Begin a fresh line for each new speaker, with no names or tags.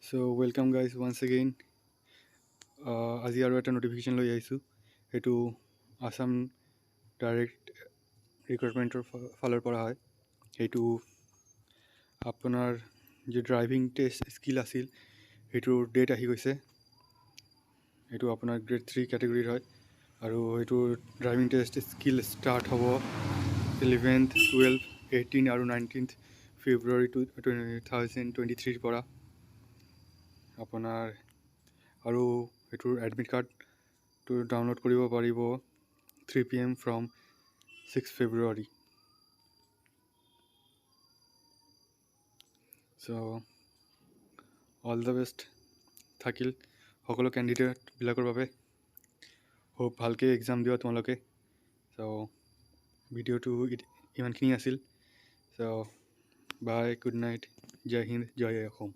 So welcome guys once again. আজি আৰু এটা ন'টিফিকেশ্যন লৈ আহিছোঁ। সেইটো আছাম ডাইৰেক্ট ৰিক্ৰুটমেণ্টৰ ফালৰ পৰা হয়। সেইটো আপোনাৰ যি ড্ৰাইভিং টেষ্ট স্কিল আছিল, সেইটোৰ ডেট আহি গৈছে। সেইটো আপোনাৰ গ্ৰেড থ্ৰী কেটেগৰীৰ হয় আৰু সেইটো ড্ৰাইভিং টেষ্ট স্কিল ষ্টাৰ্ট হ'ব 11th, 12, 18 আৰু 19th ফেব্ৰুৱাৰী 2023ৰ পৰা আপোনাৰ। আৰু সেইটোৰ এডমিট কাৰ্ডটো ডাউনলোড কৰিব পাৰিব 3 PM from 6 February. So all the best থাকিল সকলো কেণ্ডিডেটবিলাকৰ বাবে। হোপ ভালকৈ এক্সাম দিয়া তোমালোকে। চ' ভিডিঅ'টো ইমানখিনি আছিল। চ' বাই, গুড নাইট, জয় হিন্দ, জয় অসম।